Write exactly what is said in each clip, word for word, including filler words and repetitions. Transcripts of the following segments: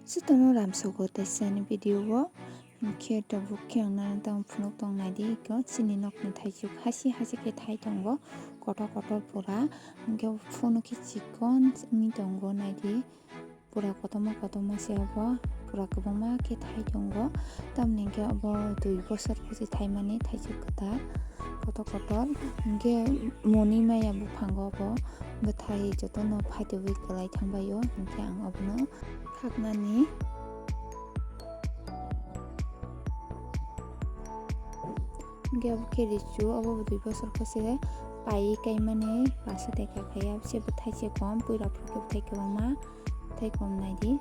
Chwtano ramsogo teisani video o, hinkhe tabuk khe ang nang tang phunuk tong naidi, iko chini nokni thaichuk hasi hasi khe thai tongo, kotor kotor pura, hinkhe phunuk khe chikon wngwi tongo naidi, pura kotorma kotorma se obo, pura kwbangma khe thai tongo, tamni hinkhe obo dui bosor kuchi thaimani thaichuk kwtal kotor kotor, hinkhe moni maya buphango obo bwthai jotono phaitogwi kwlai thangbaio, hinkhe ang obono khaknani. Hinkhe obo khe lichu, obo bo dui bosor khe se paiwi kaimani basa de kakhe, abo se bwthai se kom, puila phuru khe bwthai kwbangma, bwthai kom naidi.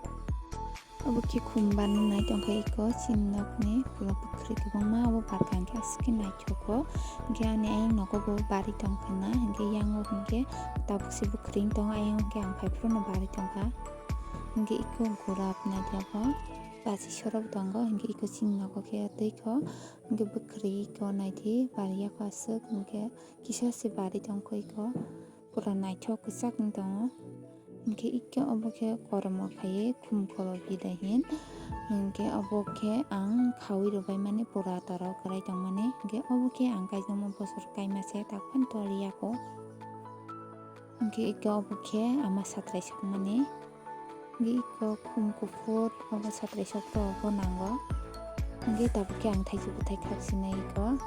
Obo khe khum barnai tongkha iko chini nokni pura bwkhwrwi kwbangma, obo barkha hinkhe aswk khe naithogo. Hinkhe ani ayang nogo bo barwi tongkha na, hinkhe yango hinkhe tabuk se bwkhwrwi wng tongo, ayang hinkhe ang phaiphuru no barwi tongkha. Hinkhe iko gurap naidi abo basi sorok tongo, hinkhe iko chini nogo khe twi kho, hinkhe bwkhwrwi iko naidi barwi yakho aswk, hinkhe kisa se barwi tongkha iko, pura naithok kwchak wng tongo. Hinkhe iko obo khe kormo khaiwi khum khoro bidai hin, hinkhe obo khe ang khaui rwbaimani pura torok kwrai tongmani, hinkhe obo khe ang kaijakma bosor kaima se tak phano tor yako. Hinkhe iko obo khe ama satrai sokmani. Hinkhe iko khum kuphur obo satrai sok to obo nango. Hinkhe tabuk khe ang thaichuk bwthai khak sinai iko.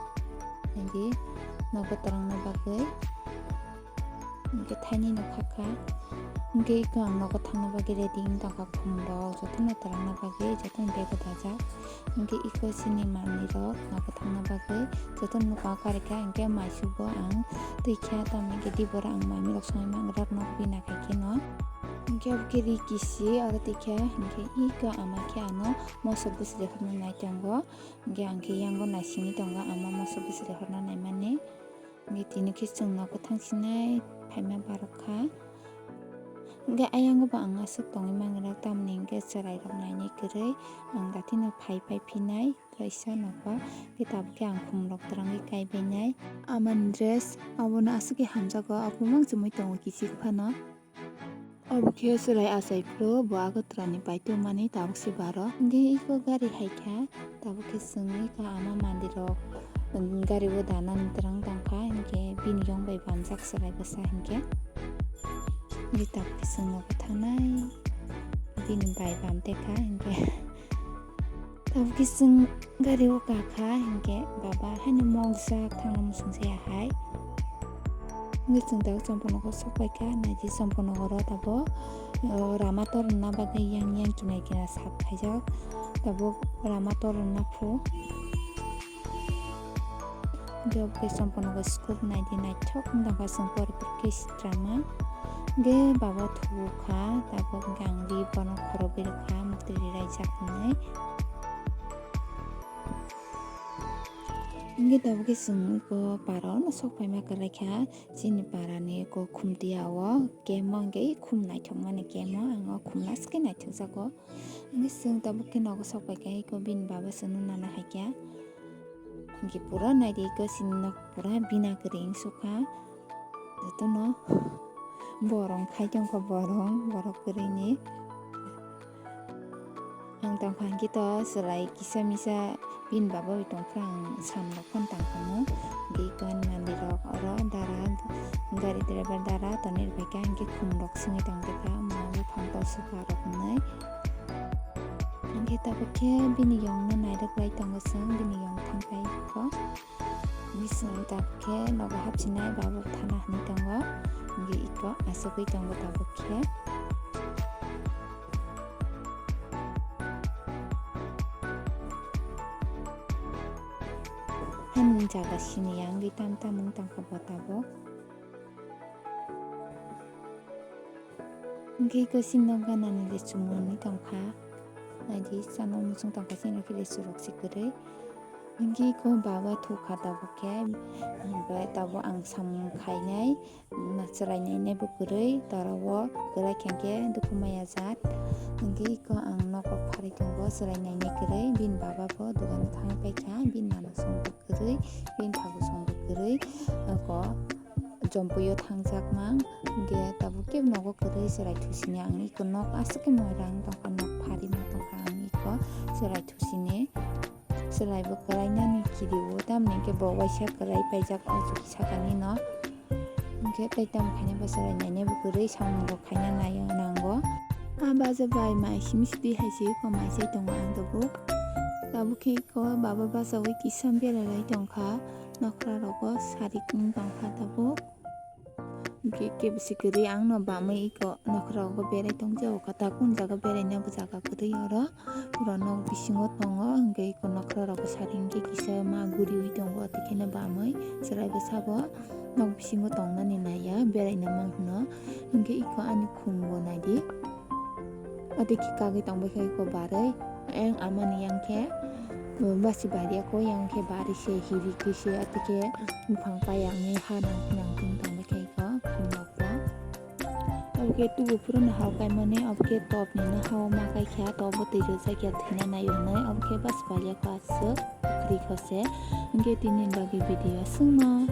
Hinkhe nogo twrangna bagwi. Hinkhe thainwi no khakha. Hinkhe iko ang nogo thangna bagwi ready wng tongkha khum rok jotono twrangna bagwi jotono bego dajak. Hinkhe iko chini manwi rok nogo thangna bagwi jotono nokha karikha, hinkhe maisu bo ang twi kha, tamni hinkhe diboro ang manwi rok songwi mangrok nok bina khai kheno. Hinkhe obo khe ri kisi oro twi kha, hinkhe iko ama khe ano moso bwswlwi horna nai tongo, hinkhe ang khe yango naisingwi tongo ama moso bwswlwi horna naimani. Hinkhe tini khe chwng nogo thang sinai phaima barok kha. Hinkhe ayango bo ang aswk tongwi mangrok, tamni hinkhe chwrairok nainai kwrwi ang datino phai phai phinai. Kaisa nokbar khe tabuk khe ang khumrok twrangwi kaibainai. Amani dress abono aswk khe hamjago, abo mang chumui tongo kichik phano. Obo khe chwrai achai phuru bo Agartala ni paitwmani tabuk se baro. Hinkhe iko gari hai kha, tabuk khe chwngwi kha ama mandirok gari o danani twrang tongkha, hinkhe bini yong bai bamjak chwrai bwsa hinkhe. Hinkhe tabuk khe chwng nogo thangnai bini bai bam tekha hinkhe. Tabuk khe chwng gari o kakha hinkhe baba haino mokjak thangna muchung saya hai. Hinkhe chwng tabuk Champanagar sokpaikha, naidi Champanagar o tabuk, o, rama torna bagwi yang yang kinai kinai sap khaijak. Tabuk rama torna phu. Hinkhe obo khe Champanagar school naidi naithok wng tongkha chwng pore pore khe sitrama. Hinkhe baba thubukha, tabuk hinkhe ang ri bono khorokwi rwkha, muktwi ri raijak hinwi. Hinkhe tabuk khe chwng eko para o sok phaima kwlaikha, chini para ni eko khumtiya o camp o hinkhe khum naithokmani camp o ang o khum naisik khe naithokjago. Hinkhe chwng tabuk khe nogo sok paikha, eko bini baba chwngno nana haikha. Hinkhe pura naidi eko chini nok pura bina kwrwi wngsukha. Jotono borong khai tongkha, borong, borok kwrwini. Ang tongkha hinkhe to chwrai kisa misa bini baba bai tongphuru ang samrok phano tangkhamu. Hinkhe eko ani mandirok oro dara, gari driver dara tonwi rwbaikha, hinkhe khumrok swngwi tongtokha, omo buphang toksukha rok wngnai. Hinkhe tabuk khe bini yongno nairwk lai tongo chwng, bini yong thangkhai kho. Bising tabuk khe nogo hapsinai baba thana hinwi tongo. Hinkhe eko achugwi tongo tabuk khe. Hani jaga sini ya wngwi tam tam wng tongkha bo tabuk. Hinkhe eko chini nok ganani lichumung wngwi tongkha. Naidi chana muchung tongkha chini khe lichurok se kwrwi. Hinkhe eko baba thukha tabuk khe, hinkhe tabuk ang samung khainai, chwrai nainai bo kwrwi, tora o kwlai khe hinkhe dukhu maya jat. Hinkhe eko ang nokrok pharwi tongo, chwrai nainai kwrwi, bini baba bo dogano thangwi paikha, bini nana songbo kwrwi, bini phago songbo kwrwi, eko. Jompui o thangjak mang, hinkhe tabuk khe nogo kwrwi chwrai thusini ang eko nok aswk khe moirang tongkha, nok pharima Chwrai thusini. Chwrai bo kwrainani kirio, tamni hwnkhe bo waisa kwrai paijak o chuk sakani no. Hwnkhe tei tamo khaina bo chwrai nainai bo kwrwi samung rok khaina nai nango. A baja bai mai simi sidi hai se ko mai sai tongo ang tabuk. Tabuk khe ko baba bachaui kisa berai lai tongkha. Nokra rogo sarik wng tongkha tabuk. Hwnkhe kebo se kwrwi ang no bamwi iko nokra rogo berai tongjago kha, ta kung jaga berai nabo jaga kwrwi oro. Pura nok bisingo tongo, hwnkhe iko nokra rogo sari hwnkhe kisa ma guriui tongo, tei kheno bamwi chwrai bwsabo nok bisingo tongnani naiya, beraina mang hwno. Hwnkhe iko ani khumbo naidi, o tei khe kagwi tongbaikha iko barwi, ayang amani yang khe basi bariya kho, yang khe bari se hiri khe se, o tei khe buphang payangwi ha nang nang tongbaikha iko khum rokbo. Obo khe tubu phuru no hao kaimani, obo khe top ni no hao ma kai kha, top bo twi rwjak ya thwina nai wngnai, obo khe bas palia kho aswk kwrwi kho se. Hwnkhe tini bagwi video aswkno.